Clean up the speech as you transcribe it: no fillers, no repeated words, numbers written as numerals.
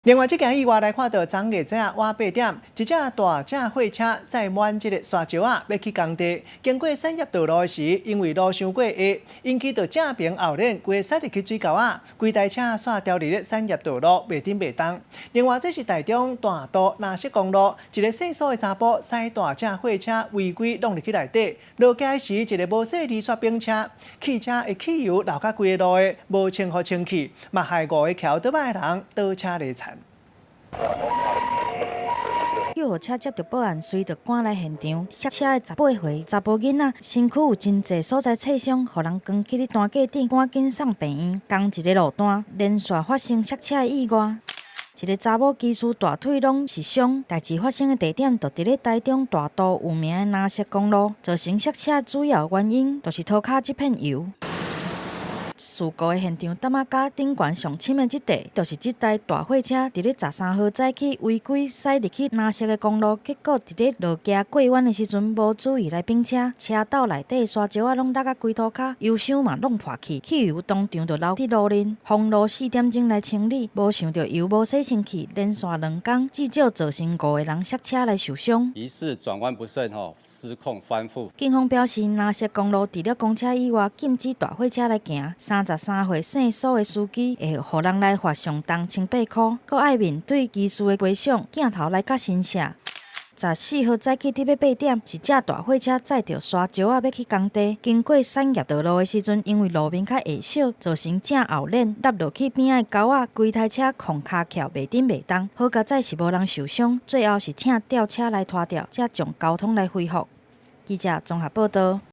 另外，這件意外來看到昨昏早晚8點，一隻大隻貨車載滿這个沙石仔，欲去工地，經過產業道路的時，因為路傷過狹，引起著正爿後輪規个駛入去水溝仔，規台車煞牢佇咧產業道路袂振袂動。另外，這是台中大肚藍色公路，一個細數的查埔駛大隻貨車違規弄入去內底，落街時一个無細離雪冰車，汽車的汽油流甲規个路的，無清予清去，嘛害五个騎歐多擺的人倒車來田。救護車接著報案，隨著趕來現場。摔車的18歲查埔囡仔，身軀有真濟所在擦傷，予人扛去咧擔架頂，趕緊送病院。仝一个路段連續發生摔車的意外，一个查某機師大腿攏是傷。代誌發生的地點就佇咧台中大肚有名的藍色公路，造成摔車主要原因就是塗跤這片油。事故的現場，擔仔甲頂懸上深的這塊，就是這台大貨車佇咧13號早起違規駛入去藍色的公路，結果佇咧落橋過彎的時陣無注意來反車，車斗內底沙石仔攏落甲規塗跤，油箱嘛攏破去，汽油當場就流佇路面。封路4點鐘來清理，無想著油無洗清氣，連續2工至少造成五個人摔車來受傷。疑似轉彎不慎，吼，失控翻覆。警方表示，藍色公路除了公車以外，禁止大貨車來行。33歲姓蘇的司機會予人來罰上重1800箍，閣愛面對機師的賠償，鏡頭來較新寫。14號早起佇欲8點，一隻大貨車載著沙石仔欲去工地，經過產業道路的時陣，因為路面較狹小，造成正後輪凹落去邊仔的溝仔，規台車空跤翹袂振袂動。好佳哉是無人受傷，最後是請吊車來拖吊，才將交通來恢復。記者綜合報導。